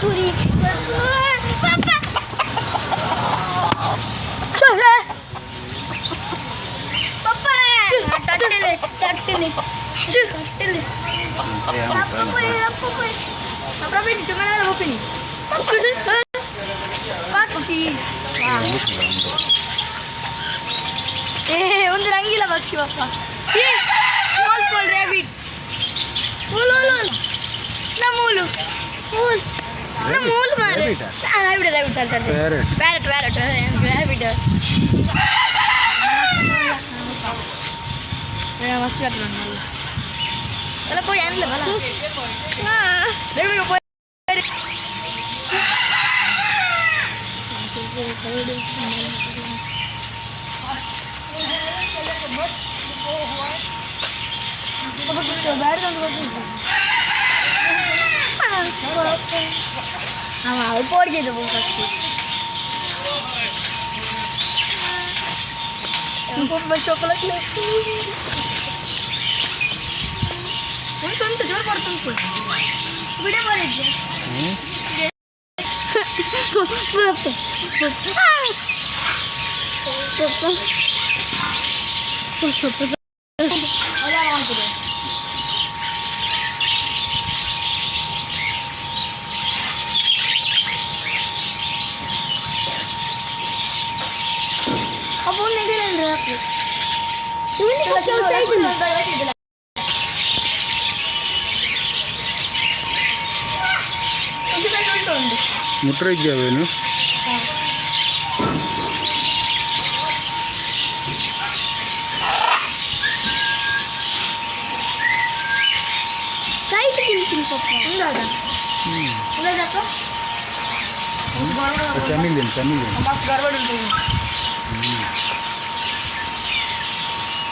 ಕುರಿ. Papa. Papa, ತಟ್ಟಿಲ್ ತಟ್ಟಿಲ್ ತಟ್ಟಿಲ್. ಅಪ್ಪ ಪೋಯಿ, ಅಪ್ಪ ಪೋಯಿ. ಪಕ್ಷಿ. ಏ, ಒಂದು ರಂಗಿಲ್ಲ ಪಕ್ಷಿ ಪಪ್ಪ. ಏ, ಸ್ಮಾಲ್ ಸ್ಮಾಲ್ ರ್ಯಾಬಿಟ್. ಮೂಲು ಮೂಲು ನಮ್ಮ ಮೂಲು ಮೂಲು ನಮ್ಮ ಮೂಲು ಮಾರೆ. Rabbit ಆ? Rabbit, rabbit, sorry, sorry. Parrot. Parrot, parrot, rabbit. ಮಸ್ತ್ ಕಟ್ಟಣ ಎಲ್ಲ ಪೋಯಿ ಅನ್ಲ ಬಲ. ಬೇಗ ಬೇಗ ಪೋಯಿ. ಅವ ಪೋಡಿಗೆ ಪಕ್ಷಿ. ಚಾಕೊಲೇಟ್ ಉಂಟು ಉಂಟು, ಜೋರು ಬರ್ತುಂಟು. ವಿಡಿಯೋ ಮಾಡಿದ್ದೆ. ಹ್ಮ್. ಪಪ್ಪ, ಪಪ್ಪ, ಪಪ್ಪ. ಮಾಡ್ತದೆ. ಅಪ್ಪ, ಒಂದು ಹಾಕಿ. ಇವನಿಗೆ ಸೈಜ್ ಇಲ್ಲ. ಮುಟ್ರೆ ಇದ್ದಾವೇನು? ಕೈ ತಿಂತೀನಿ ಪಪ್ಪ. ಹ್ಮ್. Chameleon, chameleon. ಮಸ್ತ್ ಗರ್ಬಡ್ ಉಂಟು.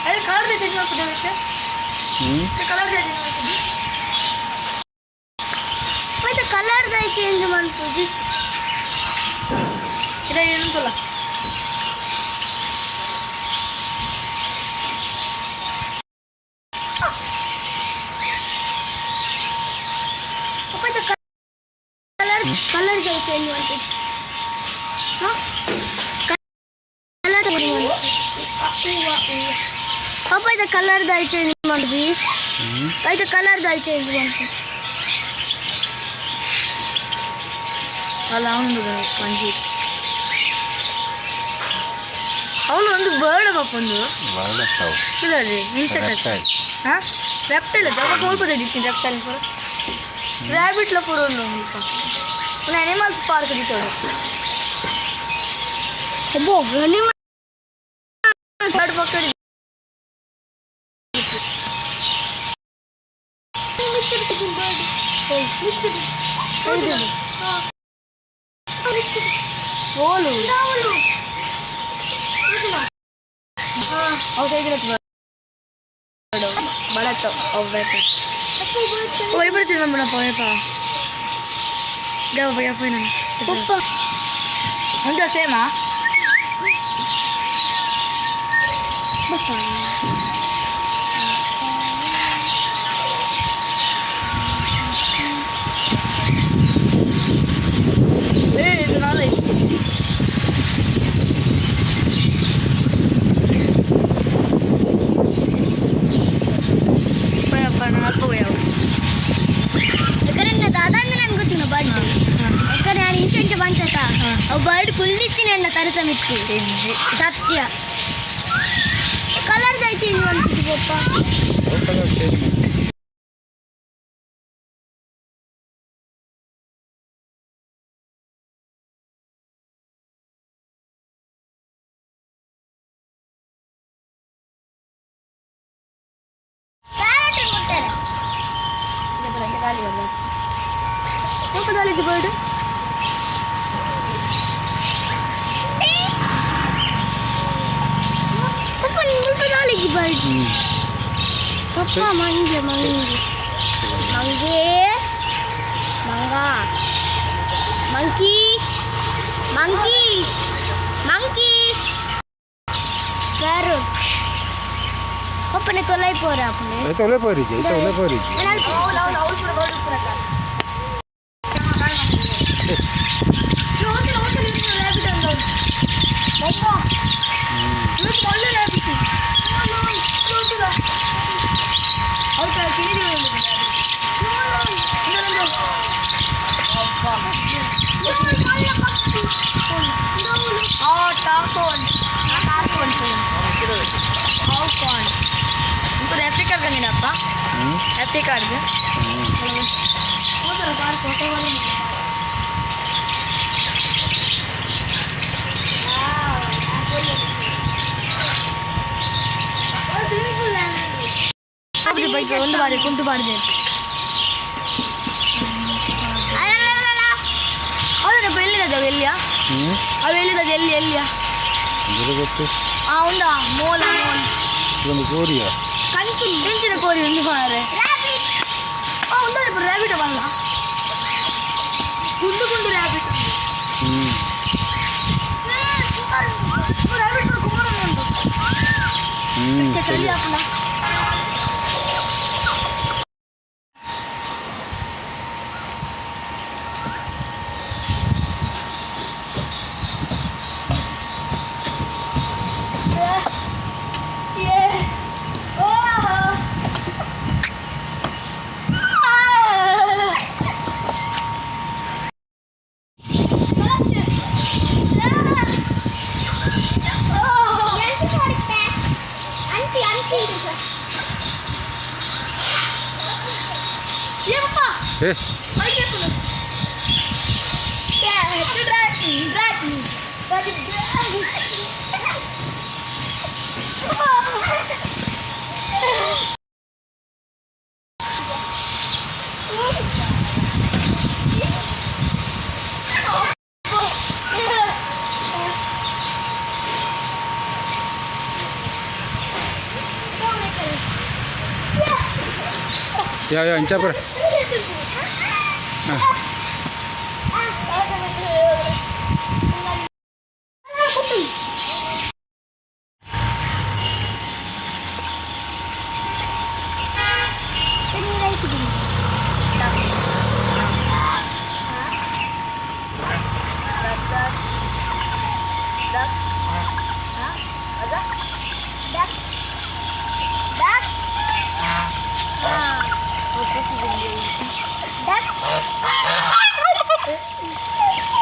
ಅದೇ ಕಲರ್ ಚೇಂಜ್ ಮಾಡ್ತದೆ ಮತ್ತೆ. ಹ್ಮ್. ಕಲರ್ ಚೇಂಜ್ ಮಾಡ್ತದೆ. ಮತ್ತೆ ಕಲರ್ ಚೇಂಜ್ ಮಾಡ್ಬೋದು. ಇಲ್ಲ, ಏನುಂಟಲ್ಲ. ಪಪ್ಪ, ಕಲರ್ ಕಲರ್ ಚೇಂಜ್ ಮಾಡ್ತೀವಿ. ಹಾಂ, ಕಲರ್ ಪಪ್ಪ, ಇದು ಕಲರ್ ಚೇಂಜ್ ಮಾಡಿದ್ವಿ. ಹ್ಮ್. ಇದು ಕಲರ್ ಚೇಂಜ್ ಮಾಡ್ತೀವಿ. ಅಲ್ಲ, ಅವನು ಮಂಜಿ, ಅವನು ಒಂದು ಬರ್ಡ್ ಪಾಪ ಒಂದು. ಬರ್ಡ್ ಅತ್ತವು. ಇಲ್ಲ ರೀ, ಇನ್ಸೆಕ್ಟ್. Reptile. ಹಾಂ, ರೆಪ್ಟೈಲ್. ಜಾಗ ಕೋಲ್ಪದ ಇದ್ದೀನಿ ರೆಪ್ಟೈಲ್ ಪೂರ, ರ್ಯಾಬಿಟ್ಲ ಪೂರ ಉಂಡು. ಒಂದು ಅನಿಮಲ್ಸ್ ಪಾರ್ಕ್ ದಿತ್ತೋಡು. ಅಬ್ಬೋ, animal. ಬರ್ಡ್ ಪಕ್ಕಡಿ. ಓಲು ಅವು ಸೈಜ್ ಬಡತ್ತ ಅವು. ಓ, ಇಬ್ಬರು ಚಿನ್ನ ಪೋಯಪ್ಪ ಗಪ್ಪ ಗಪ್ಪ ನಾನು. ಪಪ್ಪ. ಅಂತ ಸೇಮಾ? ಪಪ್ಪ. ಏ, ಇದು ನಾಳೆ. ಪೋಯಪ್ಪ, ನಾನು ಅಲ್ಪ ಹೋಯವು. ಯಾಕಂದ್ರೆ ನನ್ನ ದಾದ ಅಂದ್ರೆ ನನ್ಗೆ ಗೊತ್ತಿಲ್ಲ ಬರ್ಡ್. ಯಾಕಂದ್ರೆ ನಾನು ಇಂಚ ಇಂಚ ಬಂಚತ. ಅವು ಬರ್ಡ್ ಕುಲ್ಲಿಸ್ತೀನಿ ಅಣ್ಣ ತರಸ ಮಿತ್ತಿ. ಸತ್ಯ. ಕಲರ್ ಚೇಂಜ್ ಮಾಡ್ತಿದ್ವಿ ಪಪ್ಪ. ಅವು ಕಲರ್ ಚೇಂಜ್ ಮಾಡ್ತೀವಿ. ಪ್ಯಾರೆಟ್ ಕೊಡ್ತಾರೆ. ಬರ್ಡ್. ಪಪ್ಪ, ನಿಮ್ಗೆ ನಾಳೆಗೆ ಬರ್ಡ್. ಹ್ಮ್. ಪಪ್ಪ, ಮಂಗೆ ಮಂಗೆ ಮಂಗೆ ಮಂಗ, ಮಂಕಿ ಮಂಕಿ ಮಂಕಿ, ಪ್ಯಾರೆಟ್. ಪಪ್ಪನೆ ತೊಲೈ ಪೋರ ಅಪ್ಪನೆ. ಐತೆ, ಒಳ್ಳೆ ಪೋರಿಜಿ ಐತೆ, ಒಳ್ಳೆ ಪೋರಿಜಿ. ಅವಳು ಅವಳು ಅವಳು ಪೂರ ಬರ್ಡ್ ಪೂರ. ಬಟ್ಟೆ ಕಾರ್ಡ್ ಒಂದು ಬಾರಿ ಕುಂಟು ಮಾಡಿದೆ. ಹೌದಾ? ಎಲ್ಲಿದೆ ಎಲ್ಲಿಯಾ? ಅವು ಎಲ್ಲಿದೆ, ಎಲ್ಲಿ ಎಲ್ಲಿಯಾ? ಗೊತ್ತು. ಆ ಉಂಡಾ ಮೋಲ ಮೋಲ್. ಇದೊಂದು ಕೋರಿಯ. ಕಂತು ಇಂಚಿನ ಕೋರಿ ಉಂಡು ಮಾರೆ. ಆ ಉಂಡು ರ್ಯಾಬಿಟ್ ಬಲ್ಲ, ಗುಂಡು ಗುಂಡು ರ್ಯಾಬಿಟ್. ರ್ಯಾಬಿಟ್ ಕುಮಾರ ಉಂಟು. ಚಳಿ ಹಾಕುನ. ಏ ಯಾ ಯಾ ಇಂಚ ಬರ.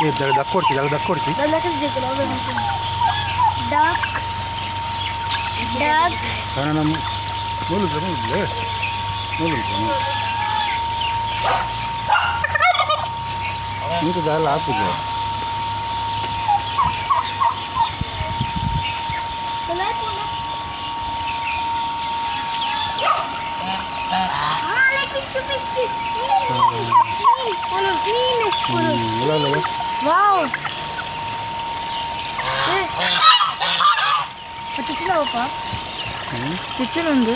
ಏ ದಕ್ಕೊಡ್ತಿ, ದಕ್ಕೊಡ್ತಿ. Dock dock. ನಮ್ಮ ಮೂಲು ಮೂಲು ಮೂಲು ಇಂಕ ದಾಲ ಆಪುಜ. ವಾವ್, ಚುಚ್ಚುನ ಪಪ್ಪ, ಚುಚ್ಚುನ ಉಂದು.